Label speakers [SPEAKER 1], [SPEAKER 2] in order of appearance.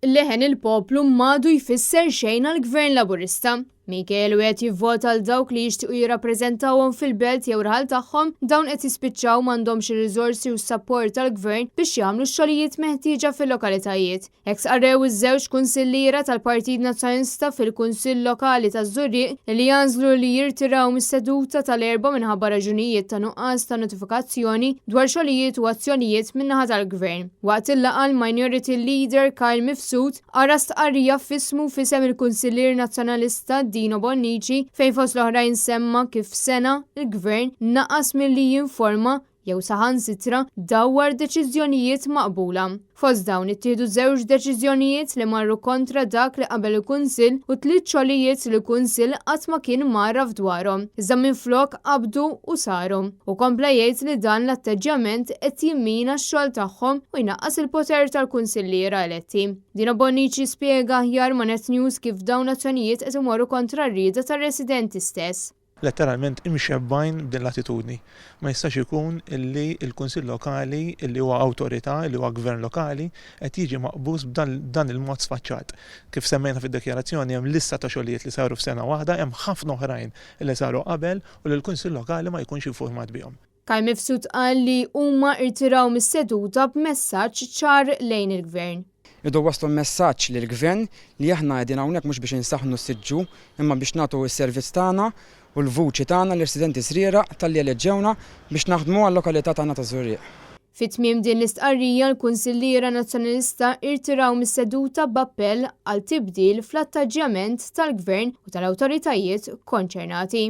[SPEAKER 1] Leħen il-poplu m'għadu jfisser xejn għall-Gvern Laburista. Minkejja li wieħed jivvota għal dawk li jixtiequ jirrappreżentawhom fil-belt jew raħal tagħhom, dawn qed jispiċċaw m'għandhomx ir-riżorsi u s-sapport tal-Gvern biex jagħmlu x-xogħlijiet meħtieġa fil-lokalitajiet. Hekk stqarrew iż-żewġ kunsilliera tal-Partit Nazzjonalista fil-Kunsill Lokali taż-Żurrieq li għażlu li jirtiraw mis-seduta tal-Erbgħa minħabba raġunijiet ta' nuqqas ta' notifikazzjoni dwar xogħlijiet u azzjonijiet min-naħa tal-Gvern. Waqt il-laqgħa l-Minority Leader Kyle Mifsud qara stqarrija f'ismu u f'isem il-Kunsillier Nazzjonalista Dino Bonnici fejn fost l-oħrajn semma kif f'sena l-Gvern naqas milli jinforma jew saħansitra dawwar deċiżjonijiet maqbula. Fost dawn ittieħdu żewġ deċiżjonijiet li marru kontra dak li qabel il-Kunsill u tliet xogħlijiet li l-Kunsill qatt ma kien mgħarraf dwarhom, iżda minflok qabdu u saru. Hu kompla jgħid li dan l-atteġġjament qed jimmina x-xogħol tagħhom u jnaqqas il-poter tal-kunsilliera eletti. Dino Bonnici spjega aħjar ma' Net News kif dawn l-azzjonijiet qed imorru kontra r-rieda tar-residenti stess.
[SPEAKER 2] Letteralment imxebbgħin b'din l-attitudni. Ma jistax ikun illi l-Kunsill Lokali, illi huwa awtorità, illi huwa gvern lokali, qed jiġi maqbuż b'dan il-mod sfaċċat. Kif semmejna fid-dikjarazzjoni hemm lista ta' xogħlijiet li saru f'sena waħda, hemm ħafna oħrajn li saru qabel u li l-Kunsill Lokali ma jkunx infurmat bihom.
[SPEAKER 1] Kai Mifsud qal li huma rtiraw mis-seduta b'messaġġ ċar lejn il-Gvern.
[SPEAKER 3] Irridu nwasslu messaġġ lill-Gvern li aħna qegħdin hawnhekk mhux biex insaħħnu s-siġġu imma biex nagħtu s-servizz tagħna u l-vuċi tagħna lir-residenti Żrieraq talli eleġġewna biex naħdmu għal-lokalità tagħna taż-Żurrieq.
[SPEAKER 1] Fi tmiem din l-istqarrija l-Kunsilliera Nazzjonalista irtiraw mis-seduta b'appell għal tibdil fl-attaġġjament tal-Gvern u tal-awtoritajiet konċernati.